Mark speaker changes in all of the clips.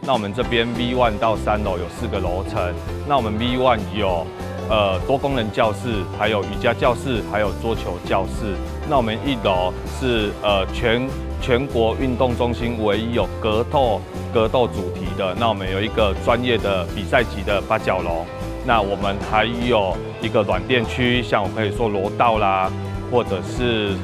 Speaker 1: 那我們這邊 V1 到3樓有4個樓層，那我們 V1 有多功能教室，還有瑜伽教室，還有桌球教室。那我們1樓是全國運動中心唯一有格鬥主題的。那我們有一個專業的比賽級的八角籠。那我們還有一個軟墊區，像我可以說柔道啦，或者是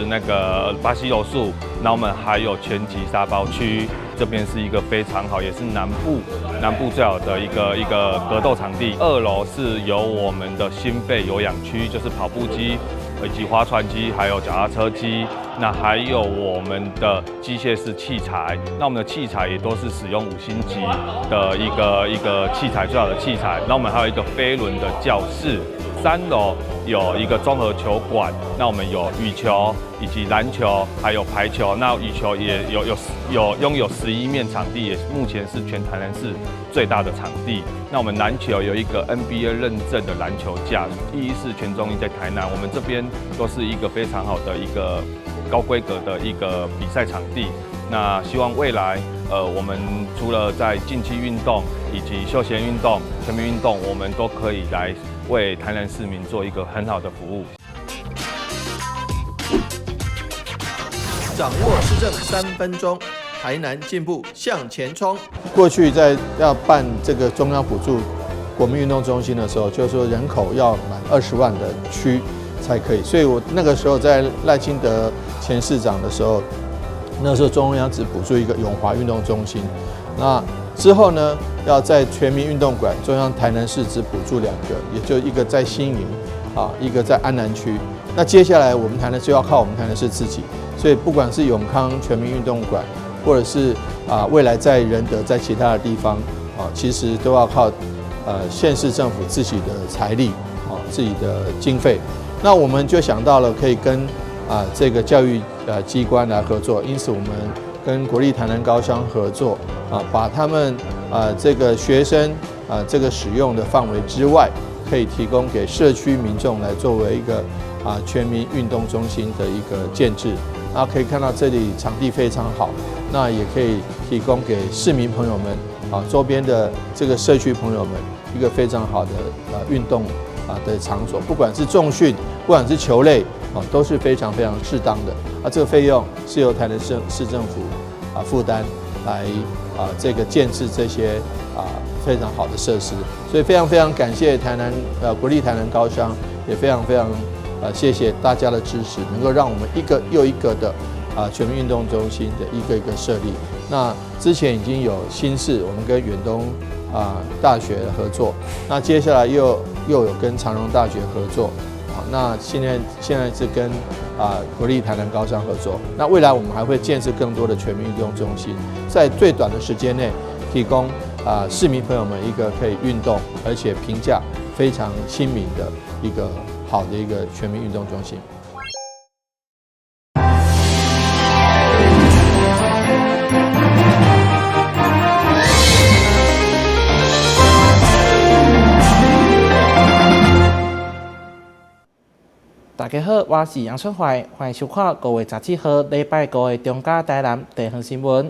Speaker 1: 那個巴西柔術。那我們還有拳擊沙包區，這邊是一個非常好，也是南部最好的一個格鬥場地。2樓是有我們的心肺有氧區，就是跑步機以及划船機，還有腳踏車機。那還有我們的機械式器材，那我們的器材也都是使用5星級的一個器材，最好的器材。那我們還有一個飛輪的教室。3樓有一個綜合球館，那我們有羽球以及籃球，還有排球。那羽球也有擁有11面場地，也目前是全台南市最大的場地。那我們籃球有一個 NBA 認證的籃球架，114全中運在台南，我們這邊都是一個非常好的一個高規格的一個比賽場地。那希望未來，我們除了在競技運動以及休閒運動、全民運動，我們都可以來為台南市民做一個很好的服務。
Speaker 2: 掌握市政3分鐘，台南進步向前衝。
Speaker 3: 過去在要辦這個中央補助國民運動中心的時候，就是說人口要滿20萬的區才可以。所以我那個時候在賴清德前市長的時候，那時候中央只補助一個永華運動中心。那之後呢，要在全民運動館，中央台南市只補助2個，也就一個在新營，啊，一個在安南區。那接下來我們台南就要靠我們台南市自己，所以不管是永康全民運動館，或者是未來在仁德在其他的地方啊，其實都要靠縣市政府自己的財力啊，自己的經費。那我們就想到了可以跟這個教育機關來合作，因此我們跟國立台南高商合作啊，把他們這個學生這個使用的範圍之外，可以提供給社區民眾來作為一個全民運動中心的一個建制。那可以看到這裡場地非常好，那也可以提供給市民朋友們啊，周邊的這個社區朋友們一個非常好的運動的場所，不管是重訓，不管是球類啊，都是非常非常適當的。啊，這個費用是由台南市政府負擔來這個建置這些非常好的設施，所以非常非常感謝台南國立台南高商，也非常非常謝謝大家的支持，能夠讓我們一個又一個的全民運動中心的一個一個設立。那之前已經有新市，我們跟遠東大學合作，那接下來又有跟長榮大學合作，啊，那現在是跟國立台南高商合作。那未來我們還會建設更多的全民運動中心，在最短的時間內提供市民朋友們一個可以運動而且平價非常親民的一個好的一個全民運動中心。
Speaker 4: 大家好，我是楊春懷，歡迎收看5月17號禮拜五的中嘉台南地方新聞。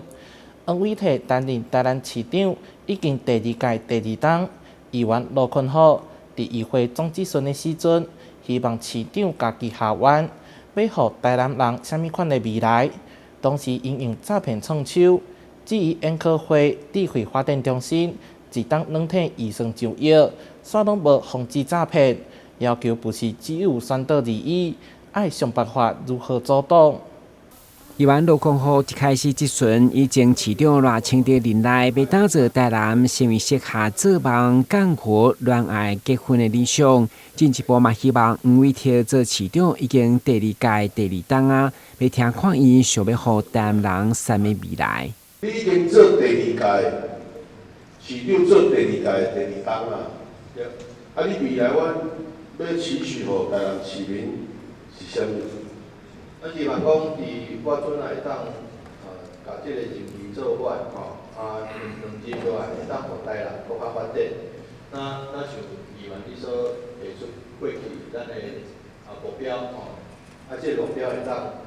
Speaker 4: 黃偉哲擔任台南市長已經第二屆第二冬，議員羅坤浩佇議會總質詢的時陣，希望市長家己下彎，欲予台南人啥物款的未來？同時因應詐騙創收，質疑研考會智慧發展中心一冬兩退預算上億，煞攏無防止詐騙。要求不是只有宣導而已，愛想辦法如何阻擋。
Speaker 5: 議員羅坤浩一開始質詢，以前市長賴清德任內，欲打造台南成為適合做夢、幹活、戀愛、結婚的理想。進一步嘛，希望黃偉哲做市長已經第二屆第二冬啊，欲聽看伊想欲予台南人啥物未來。
Speaker 6: 你已經做第二屆市長，做第二屆第二冬啊，對。啊，你未來阮欲期許予台南市民是啥物？
Speaker 2: 啊，希望講，佇我陣來會當，共這个任期做完吼，啊，兩任落來會當予台南閣較發展。那像議員你所提出過去咱的目標吼，啊，這个目標會當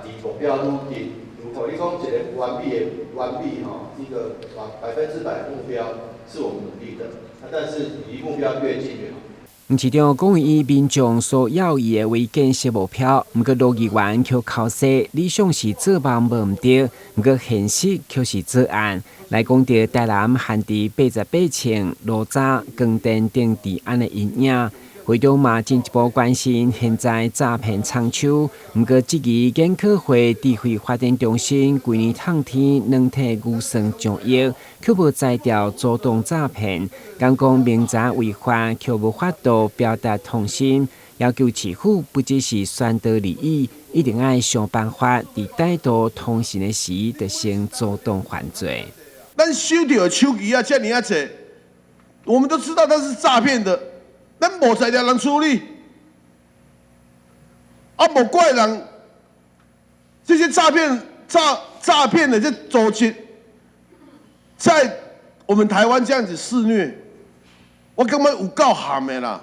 Speaker 2: 離目標愈近，如果你講一个完美的完美吼，一個100%目標是我們努力的，但是離目標越近越好。
Speaker 5: 黃市長講伊民眾所要伊的違建設目標，毋過盧議員卻剾洗理想是做夢無毋對，毋過現實卻是做案。來講著台南限佇88寸路閘光電頂治安的陰影，會長嘛進一步關心現在詐騙猖獗，毋過質疑研考會智慧發展中心規年透天軟體預算上億，卻無才調阻擋詐騙，敢講明知違法卻無法度表達痛心，要求市府不只是宣導利益，一定愛想辦法佇歹徒通訊的時，就先阻擋犯罪。
Speaker 6: 咱收著的手機仔遮爾仔濟，我們都知道他是詐騙的，咱無才調人處理，啊，無怪人，這些詐騙的這組織，在我們台灣這樣子肆虐，我感覺有夠譀的啦，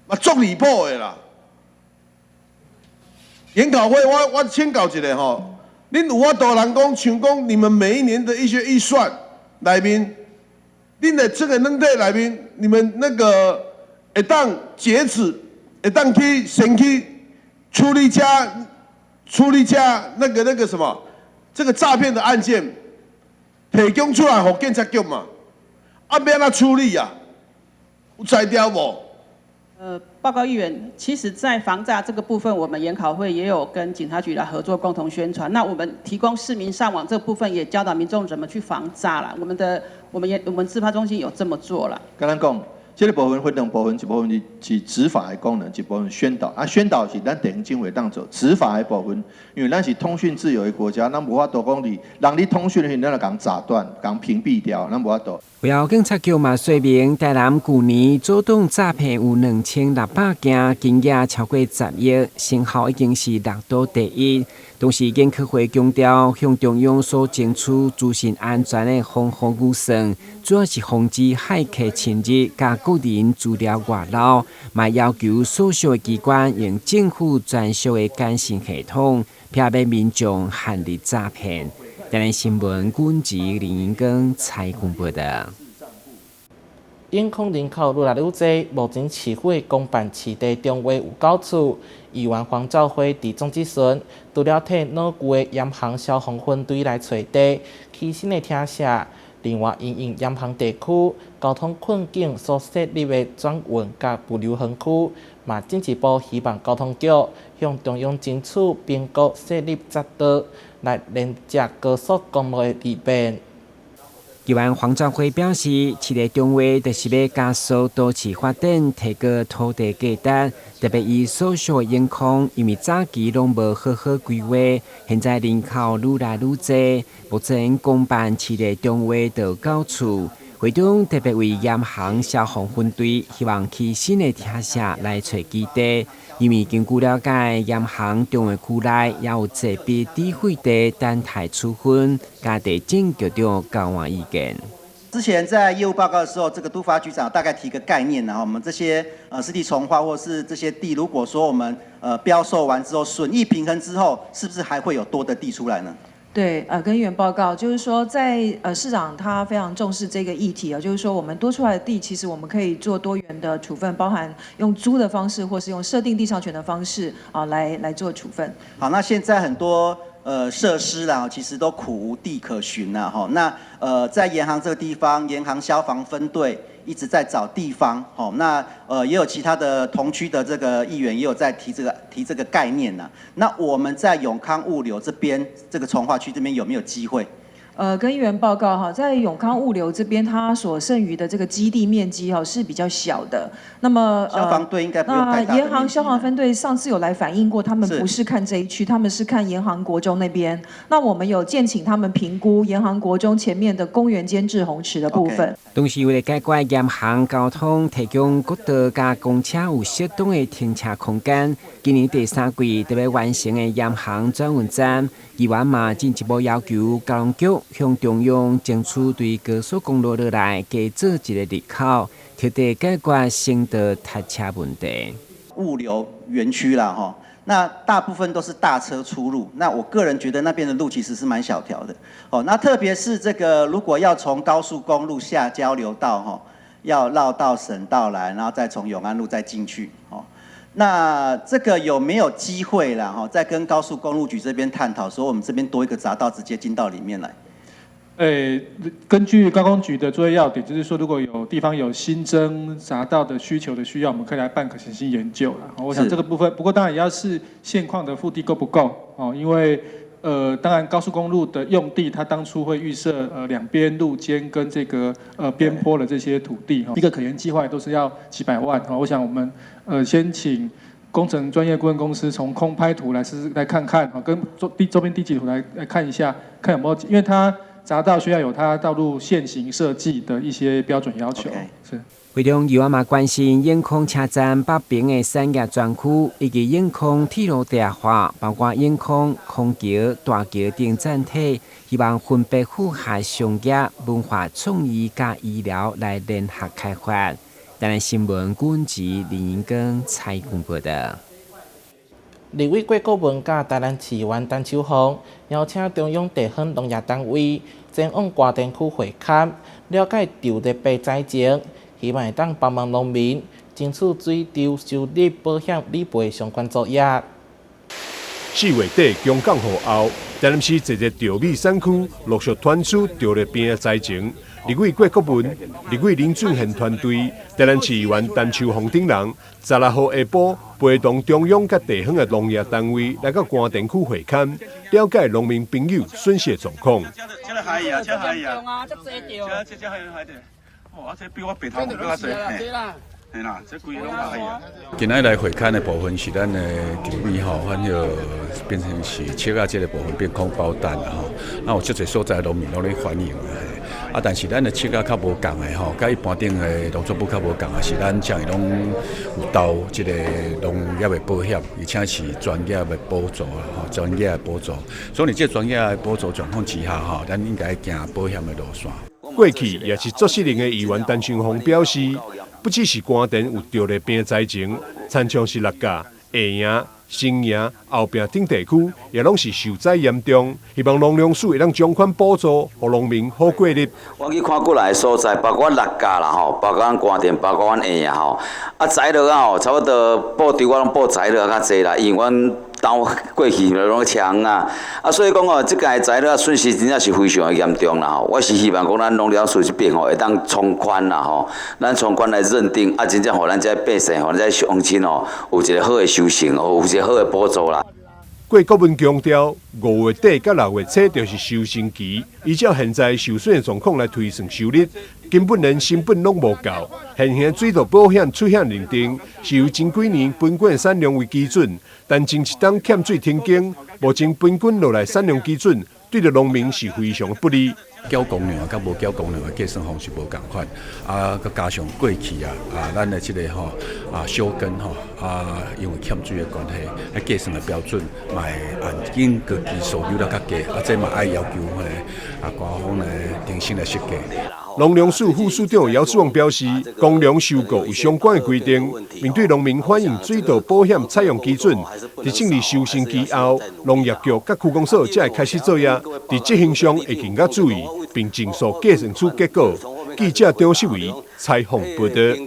Speaker 6: 嘛足離譜的啦。研考會我請教一下吼。恁有法度人講，像講你們每一年的一些預算內面，恁的這個軟體內面，你們那個會當截止，會當去先去處理這處理這那個什麼，這個詐騙的案件提供出來予警察局嘛？啊，欲按怎處理啊？有才調無？
Speaker 7: 報告議員，其實，在防詐這個部分，我們研考會也有跟警察局來合作，共同宣傳。那我們提供市民上網這部分，也教導民眾怎麼去防詐啦。我們的，我們也，我們智發中心有這麼做啦。
Speaker 2: 簡單講，這個部分分兩部分，一部分是執法的功能，一部分宣導。啊，宣導是咱地方政府會當做，執法的部分，因為咱是通訊自由的國家，咱無法度講佇人咧通訊的時陣，咱就共閘斷、共屏蔽掉，咱無法度。
Speaker 5: 會後警察局嘛說明，台南舊年阻擋詐騙有2600件，金額超過10億，成效已經是六都第一。同時，研考會強調，向中央所爭取資訊安全的防護預算，主要是防止駭客侵入、共個人資料外漏，嘛要求所屬的機關用政府專屬的簡訊系統，避免民眾陷入詐騙。台南新聞，軍籍林英光採訪報導。
Speaker 4: 永康人口愈來愈濟，目前市府的公辦市地重劃有九處。議員黃兆輝佇總質詢，除了替老舊的鹽行消防分隊來揣地，起新的廳舍，另外因應鹽行地區交通困境所設立的轉運佮物流園區，嘛進一步希望交通局向中央爭取評估設立匝道來連接高速公路的利便。
Speaker 5: 議員黃兆輝表示，市地重劃就是欲加速都市發展，提高土地價值。特別伊所屬的永康，因為早期攏無好好規劃，現在人口愈來愈濟，目前公辦市地重劃就九處。會長特別為鹽行消防分隊，希望起新的廳舍來揣基地。因為根據了解，鹽行重劃區內也有這筆低廢地等待處分，佮地政局長交換意見。
Speaker 8: 之前在業務報告的時候，這個都發局長大概提個概念，然後我們這些市地重劃或是這些地，如果說我們標售完之後，損益平衡之後，是不是還會有多的地出來呢？
Speaker 9: 對，跟議員報告，就是說在市長他非常重視這個議題啊，就是說我們多出來的地，其實我們可以做多元的處分，包含用租的方式，或是用設定地上權的方式啊，來做處分。
Speaker 8: 好，那現在很多設施啦，其實都苦無地可尋啦，哈。那在鹽行這個地方，鹽行消防分隊一直在找地方，吼。那也有其他的同區的這個議員也有在提這個概念呐。那我們在永康物流這邊這個重劃區這邊有沒有機會？
Speaker 9: 跟議員報告哈，在永康物流這邊，它所剩餘的這個基地面積哈是比較小的。那麼
Speaker 8: 消防隊應該不用太大。
Speaker 9: 那鹽行消防分隊上次有來反映過，他們不是看這一區，他們是看鹽行國中那邊。那我們有建請他們評估鹽行國中前面的公園間滯洪池的部分。
Speaker 8: Okay.
Speaker 5: 同時，為了解決鹽行交通，提供國道佮公車有適當的停車空間，今年第三季特別完成的鹽行轉運站，議員嘛進一步要求交通局向中央爭取對高速公路落來加做一個入口，徹底解決省道塞車問題。
Speaker 8: 物流園區啦，吼，那大部分都是大車出入，那我個人覺得那邊的路其實是蠻小條的。哦，那特別是這個如果要從高速公路下交流道，哈，要繞到省道來，然後再從永安路再進去，哦，那這個有沒有機會啦？哈，再跟高速公路局這邊探討，說我們這邊多一個匝道，直接進到裡面來。
Speaker 10: 根據高工局的作業要點，就是說，如果有地方有新增匝道的需求的需要，我們可以來辦可行性研究啦。我想這個部分，不過當然也要視現況的腹地夠不夠哦，因為當然高速公路的用地，它當初會預設兩邊路肩跟這個邊坡的這些土地哈，一個可研計劃都是要幾百萬哈。我想我們先請工程專業顧問公司從空拍圖來試來看看，跟周邊地籍圖來看一下，看有沒有，因為它匝道需要有它道路線型設計的一些標準要求。 是。
Speaker 5: 會中議員嘛關心永康車站北邊的產業專區，以及永康鐵路地下化，包括永康、空橋、大橋等載體，希望分別符合商業、文化創意佮醫療來聯合開發。台南新聞郭文吉、林英根採訪報道。
Speaker 4: 立委郭國文佮台南市議員陳秋鳳邀請中央地方農業單位前往官田區會勘，了解稻熱病災情，希望會當幫忙農民爭取水稻收入保險理賠相關作業。
Speaker 11: 4月底強降雨後，台南市濟濟稻米產區陸續傳出稻熱病的災情。立委郭國文、立委林俊憲團隊、台南市議員陳秋鳳等人，16號下晡陪同中央佮地方的農業單位來到官田區會勘，了解農民朋友損失狀況。
Speaker 12: 哦，這比我白頭閣較濟，嘿啦，這規个攏害啊。
Speaker 13: 今仔來會勘的部分是咱的稻米吼，反正變成是粟仔這个部分變空包單啦吼。那有足濟所在農民攏咧反映啊。啊，但是咱的粟仔較無仝的吼，佮一般頂的農作物較無仝的是咱遮爾攏有投這个農業的保險，而且是專業的補助啦吼，專業的補助。所以這專業的補助狀況之下吼，咱應該行保險的路線。
Speaker 11: 過去也是做失能的議員陳秋鳳表示，不只是官田有稻熱病災情，親像是六甲、下營、新營、後壁等地區，也攏是受災嚴重。希望農糧署會當將款補助，予農民好過日。
Speaker 14: 我去看幾若个所在，包括六甲啦吼，包括阮官田，包括阮下營吼。啊，栽落啊吼，差不多報酬我攏報栽落較濟啦，因為阮當過去攏車啊，啊，所以講哦，這屆栽落損失真正是非常的嚴重啦吼。我是希望講咱農糧署這邊吼會當從寬啦吼，咱從寬來認定，啊，真正予咱這百姓，予咱這鄉親吼，有一個好的收成，有一個好的補助啦。
Speaker 11: 郭國文強調，5月底佮6月初就是收成期，依照現在受損的狀況來推算收入，根本連成本攏無夠。現行水稻保險出險認定是由前幾年平均產量為基準，但前一冬欠水停耕，目前平均落來產量基準，對著農民是非常不利。
Speaker 13: 繳公糧佮無繳公糧的計算方式無仝款，啊，閣加上過去啊，啊，咱的這个吼啊小耕吼啊，因為欠水的關係，彼計算的標準嘛會按經過基數有了較低，啊，這嘛愛要求彼個啊官方來重新來設計。
Speaker 11: 農糧署副署長姚志旺表示，公糧收購有相關的規定，面對農民反映水稻保險採用基準，佇進入收成期後，農業局佮區公所才會開始作業，佇執行上會更加注意，並盡速計算出結果。記者張世維採訪報道。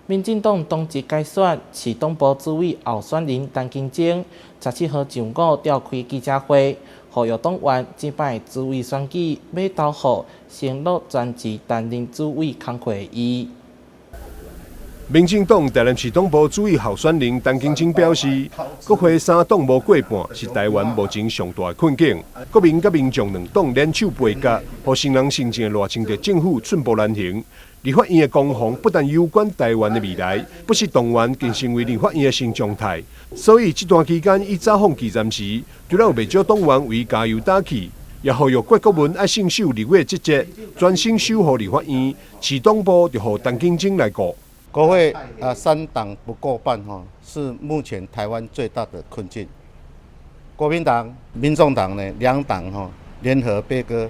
Speaker 4: 民進黨黨職改選，市黨部主委候選人陳金鐘，17號上午召開記者會，呼籲黨員這擺主委選舉欲投予承諾專職擔任主委工課的伊。
Speaker 11: 民進黨台南市黨部主委候選人陳金鐘表示，國會三黨無過半是台灣目前上大的困境。國民佮民眾兩黨聯手杯葛，予新人新政的賴清德政府寸步難行。立法院的攻防不但攸關台灣的未來，不惜動員更成為立法院的新常態。所以這段期間，伊走訪基層時，除了有袂少黨員為加油打氣，也呼籲郭國文愛信守立委職責，專心守護立法院。市黨部就予陳金鐘來顧。
Speaker 15: 國會啊，三黨不過半吼，是目前台灣最大的困境。國民黨、民眾黨呢，兩黨吼聯合杯葛，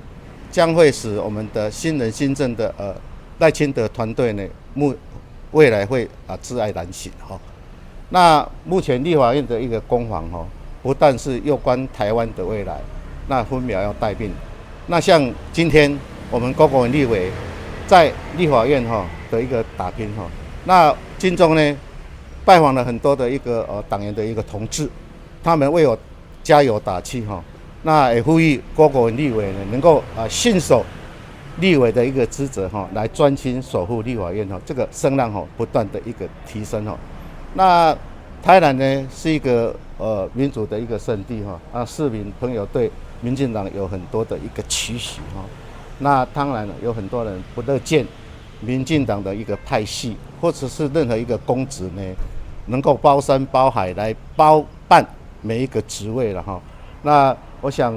Speaker 15: 將會使我們的新人新政的賴清德團隊呢，目未來會啊窒礙難行吼。那目前立法院的一個攻防吼，不但是攸關台灣的未來，那分秒要待命。那像今天我們郭國文立委在立法院哈的一個打拼哈，那金鐘呢拜訪了很多的一個黨員的一個同志，他們為我加油打氣哈。那也呼籲郭國文立委呢能夠啊信守立委的一個職責哈，來專心守護立法院哈，這個聲浪哈不斷的一個提升哈。那台南呢是一個民主的一個聖地哈，啊市民朋友對民進黨有很多的一個期許哈。那當然有很多人不樂見民進黨的一個派系，或者是任何一個公職呢，能夠包山包海來包辦每一個職位了哈。那我想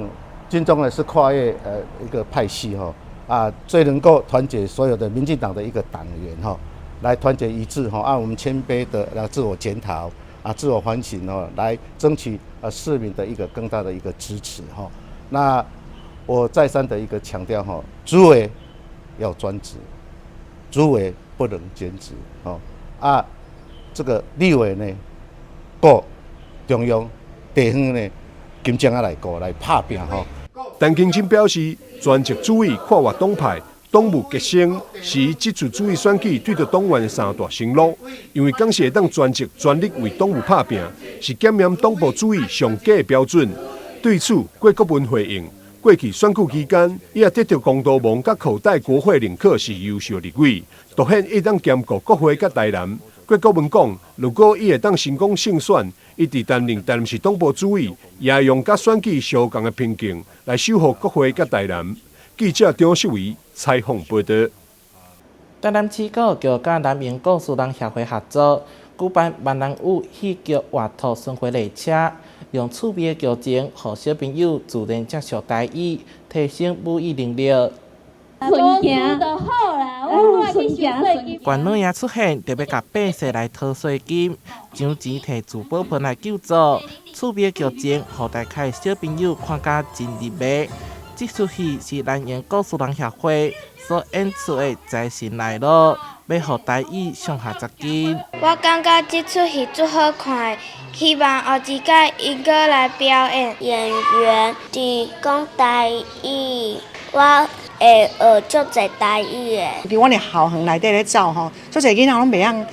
Speaker 15: 金鐘呢是跨越一個派系哈，啊最能夠團結所有的民進黨的一個黨員哈，來團結一致哈，按我們謙卑的來自我檢討啊，自我反省哦，來爭取市民的一個更大的一個支持哈。那我再三的一個強調哈，主委要專職，主委不能兼職哦。啊，這個立委呢，顧中央、地方呢，金鐘仔來顧來拍拚吼。
Speaker 11: 陳清金表示，全職主委跨越黨派，黨務革新是伊這次主委選舉對著黨員的三大承諾。因為講是會當全職全力為黨務拍拚，是檢驗黨部主委上低的標準。對此，郭國文回應：過去選舉期間，伊也得著公道盟佮口袋國會認可是優秀立委，凸顯伊當兼顧國會佮台南。郭國文講，如果伊會當成功勝選，伊佇擔任台南市黨部主委，也用佮選舉相仝的拼勁來守護國會佮台南。記者張秀維採訪報導。
Speaker 4: 台南市教育局佮南瑩故事人協會合作，舉辦閩南語戲劇活兔巡迴列車，用趣味的劇情，予小朋友自然接觸台語，提升母語能力。
Speaker 16: 好啦，我去
Speaker 4: 元老爺出現，特別共百歲來討稅金，將錢提自保盆來救助。趣味的劇情，予大家小朋友看甲真入迷。這齣戲是南瑩故事人協會所演出的《財神來囉》，欲予台語上下十斤。
Speaker 16: 我感覺這齣戲足好看的，希望後一擺𪜶閣來表演。演員佇講台語，我會學足濟台語的。
Speaker 17: 佇阮的校園內底咧走吼，足濟囡仔攏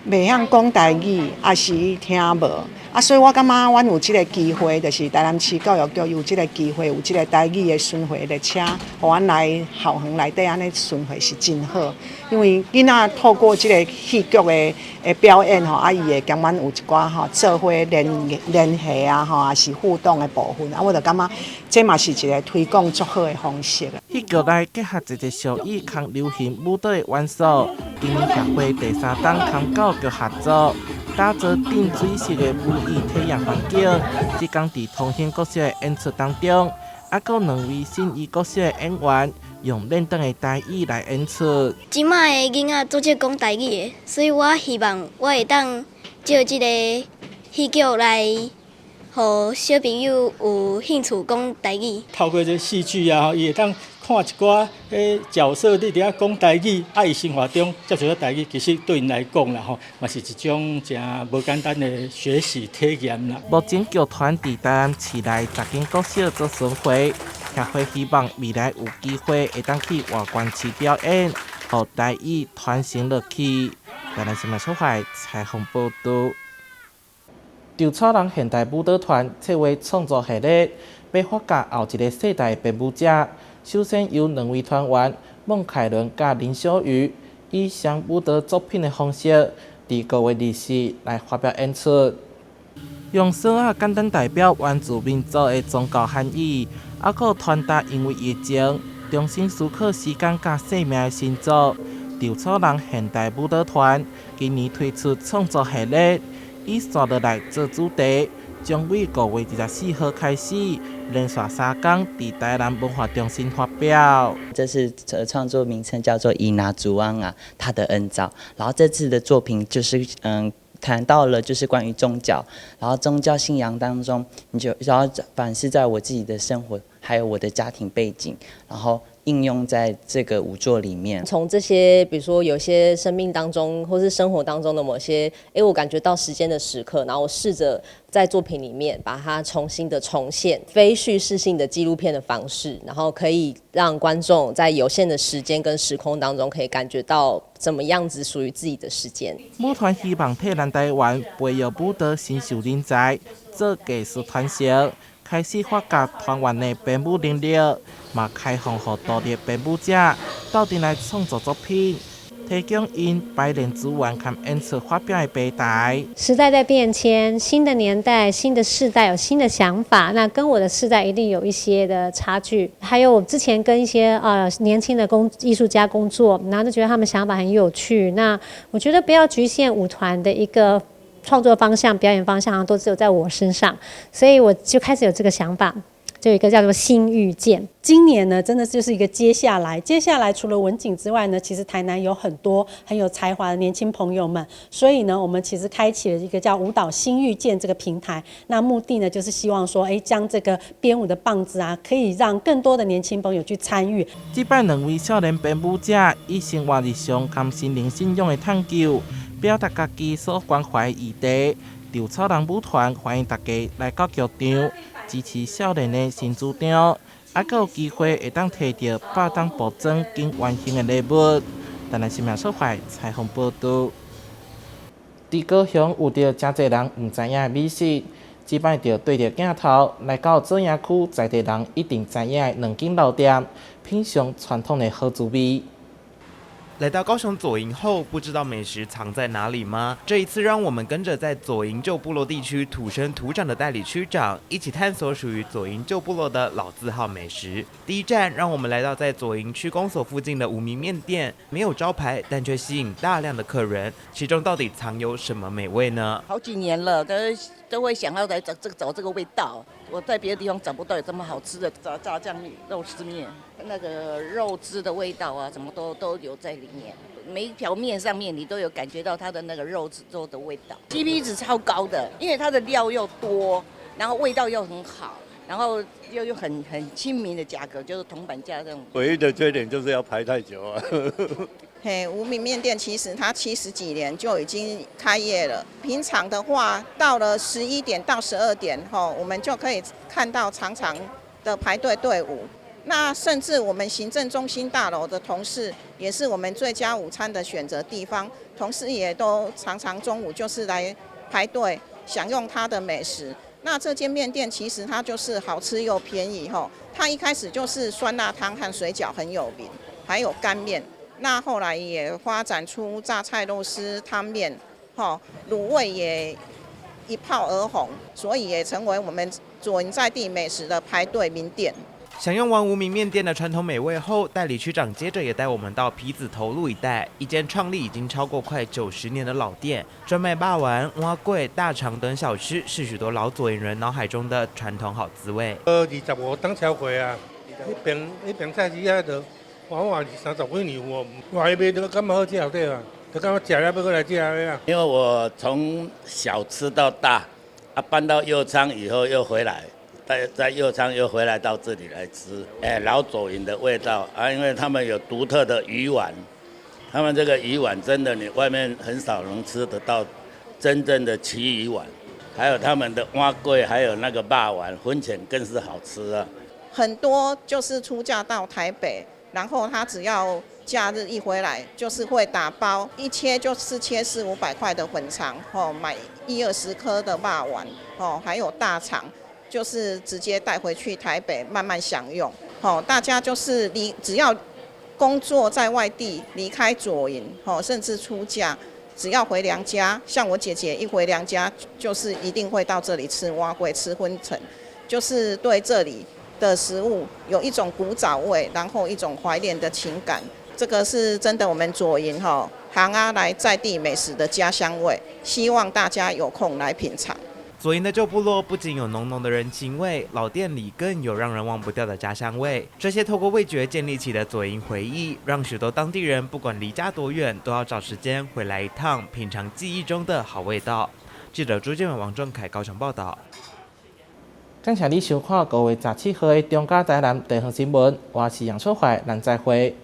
Speaker 17: 袂曉講台語，抑是聽無。啊，所以我感覺阮有這个機會，就是台南市教育局有這个機會，有這个台語的巡迴列車，予阮來校園內底按呢巡迴是真好。因為囡仔透過這个戲劇的表演吼，啊，伊會兼阮有一寡吼做伙聯繫啊吼，抑是互動的部分。啊，我就感覺這嘛是一个推廣足好的方式。
Speaker 4: 戲劇內結合一个俗語佮流行舞蹈的元素，今年協會第三冬佮教育局合作，打造鎮水式的母語體驗環境。這工佇同興國小的演出當中，猶閣兩位信義國小的演員用練轉的台語來演出。
Speaker 16: 這擺的囡仔足少講台語的，所以我希望我會當藉這个戲劇來，予小朋友有興趣講台語。
Speaker 18: 透過這戲劇啊，伊會當看一寡彼角色佇遐講台語，啊，伊生活中接觸著台語，其實對𪜶來講啦吼，嘛是一種誠無簡單的學習體驗啦。
Speaker 4: 目前劇團佇台南市內十間國小做巡迴，協會希望未來有機會會當去外縣市表演，予台語傳承落去。台南新聞出來採訪報導。稻草人現代舞蹈團策劃創作系列，欲發教後一个世代編舞者。首先由兩位團員孟凱倫佮林修瑜以雙舞蹈作品的方式，佇5月24來發表演出。用繩仔簡單代表原住民族的宗教含義，猶閣傳達因為疫情重新思考時間佮生命的新作。稻草人現代舞蹈團今年推出創作系列，以刷落來做主題，將於5月24號開始，連續三工佇台南文化中心發表。
Speaker 19: 這次創作名稱叫做《伊拿祖安啊，他的恩召》。然後這次的作品就是談到了就是關於宗教，然後宗教信仰當中，你就然後反思在我自己的生活，還有我的家庭背景，然後應用在這個舞作裡面。
Speaker 20: 從這些，比如說有些生命當中或是生活當中的某些，哎，我感覺到時間的時刻，然後我試着在作品裡面把它重新的重現，非敘事性的紀錄片的方式，然後可以讓觀眾在有限的時間跟時空當中，可以感覺到怎麼樣子屬於自己的時間。
Speaker 4: 舞團希望替咱台灣培育舞蹈新秀人才，做藝術傳承，開始發掘團員的編舞能力，嘛開放予獨立編舞者鬥陣來創作作品，提供𪜶排練資源佮演出發表的平台。
Speaker 21: 時代在變遷，新的年代、新的世代有新的想法，那跟我的世代一定有一些的差距。還有我之前跟一些年輕的藝術家工作，然後就覺得他們想法很有趣。那我覺得不要局限舞團的一個創作方向、表演方向，都只有在我身上，所以我就開始有這個想法，就有一個叫做新遇見。
Speaker 22: 今年呢，真的就是一個接下來，接下來除了文景之外呢，其實台南有很多很有才華的年輕朋友們，所以呢，我們其實開啟了一個叫舞蹈新遇見這個平台。那目的呢，就是希望說，哎，將這個編舞的棒子啊，可以讓更多的年輕朋友去參與。
Speaker 4: 這擺兩位少年編舞者以生活日常佮心靈信仰的探究，表達家己所關懷議題。稻草人舞團歡迎大家來到劇場，支持少年的新主張，還閣有機會會當提著百當布莊緊完成的禮物。台南新聞出發採訪報導。佇高雄有著誠濟人毋知影的美食，這擺就對著鏡頭來到左營區在地人一定知影的兩間老店，品嘗傳統的好滋味。
Speaker 23: 來到高雄左營後，不知道美食藏在哪裡嗎？這一次，讓我們跟着在左營舊部落地區土生土長的代理區長，一起探索屬於左營舊部落的老字號美食。第一站，讓我們來到在左營區公所附近的無名麵店，沒有招牌，但卻吸引大量的客人。其中到底藏有什麼美味呢？
Speaker 24: 好幾年了，都會想要來找這個味道。我在別的地方找不到有這麼好吃的炸醬肉絲麵，那個肉汁的味道啊，什麼都有在裡面。每一條麵上面你都有感覺到它的那個肉汁肉的味道，CP 值超高的，因為它的料又多，然後味道又很好，然後又很親民的價格，就是銅板價這種。
Speaker 25: 唯一的缺點就是要排太久啊。
Speaker 26: 嘿，無名麵店其實它70幾年就已經開業了。平常的話，到了11點到12點，吼，我們就可以看到長長的排隊隊伍。那甚至我們行政中心大樓的同事，也是我們最佳午餐的選擇地方，同事也都常常中午就是來排隊享用它的美食。那這間麵店其實它就是好吃又便宜，吼。它一開始就是酸辣湯和水餃很有名，還有乾麵。那後來也發展出榨菜肉絲湯麵，吼，滷味也一炮而紅，所以也成為我們左營在地美食的排隊名店。
Speaker 23: 享用完無名麵店的傳統美味後，代理區長接着也帶我們到埤子頭路一帶，一間創立已經超過快90年的老店，專賣肉圓、碗粿、大腸等小吃，是許多老左營人腦海中的傳統好滋味。
Speaker 27: 25檔超過啊，彼邊菜市仔就我話30幾年有，外賣都感覺好食對啊，就感覺食了欲閣來食啊。
Speaker 28: 因為我從小吃到大，啊搬到右昌以後又回來。在右昌又回來到這裡來吃，哎，老左營的味道啊，因為他們有獨特的魚丸，他們這個魚丸真的你外面很少能吃得到真正的旗魚丸，還有他們的碗粿，還有那個肉圓，粉腸更是好吃啊。
Speaker 26: 很多就是出嫁到台北，然後他只要假日一回來，就是會打包一切就是切四五百塊的粉腸，哦，買一二十顆的肉圓，哦，還有大腸。就是直接帶回去台北慢慢享用，好，大家就是只要工作在外地，離開左營，吼，甚至出嫁，只要回娘家，像我姐姐一回娘家，就是一定會到這裡吃碗粿、吃粉腸，就是對這裡的食物有一種古早味，然後一種懷念的情感，這個是真的。我們左營吼行啊來在地美食的家鄉味，希望大家有空來品嘗。
Speaker 23: 左營的舊部落不僅有濃濃的人情味，老店裡更有讓人忘不掉的家鄉味。這些透過味覺建立起的左營回憶，讓許多當地人不管離家多遠，都要找時間回來一趟，品嘗記憶中的好味道。記者朱建偉、王仲凱高雄報道。
Speaker 4: 感謝你收看五月十七號的中嘉台南地方新聞，我是楊楚懷，咱再會。